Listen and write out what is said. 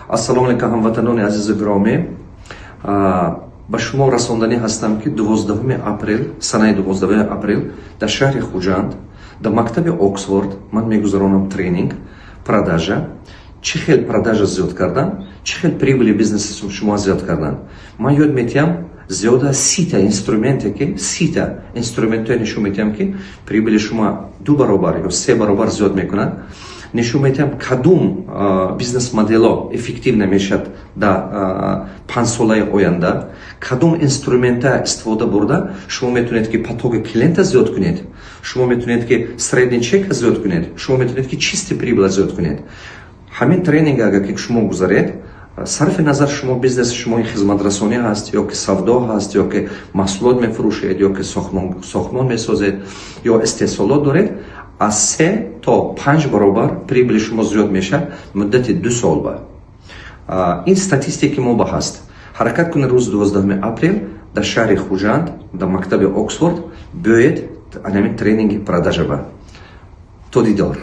Ассалому алайкум, ҳамватанони азизу гиромӣ! Ба шумо расонданӣ ҳастам, ки 12 апрел, санаи 12 апрел дар шаҳри Хуҷанд, дар мактаби Оксфорд ман мегузаронам тренинг продажа. Чӣ хел продажа зиёд кардан, чӣ хел прибыли бизнеси шумо зиёд кардан. Ман ёд метиҳам зиёда аз 30-та инструменте, ки 30-та инструментое нишон метиҳам, ки прибыли шумо ду баробар ё се баробар зиёд мекунад. Нишон медиҳам, кадом бизнес модело эффективно мешавад дар 5 солаи оянда, кадом инструмента истифода бурда шумо метавонед, ки потоки клиента зиёд кунед, шумо метавонед, ки средний чека зиёд кунед, шумо метавонед, ки чистый прибыла зиёд кунед. Ҳамин тренинг агар ки шумо гузаред, сарфи назар шумо бизнеси шумо хизматрасонӣ ҳаст ё ки савдо ҳаст, ё ки маҳсулот мефурӯшед, ё ки сохтмон месозед, ё истеҳсолот доред, аз 3 то 5 баробар прибыли шумо зиёд мешавад муддати 2 сол. Ба ин статистики мо ба ҳаст. Ҳаракат кунед, рӯзи 12 апрел дар шаҳри Хуҷанд, дар мактаби Оксфорд биёед, анамин тренинги продажа ба. То дидор.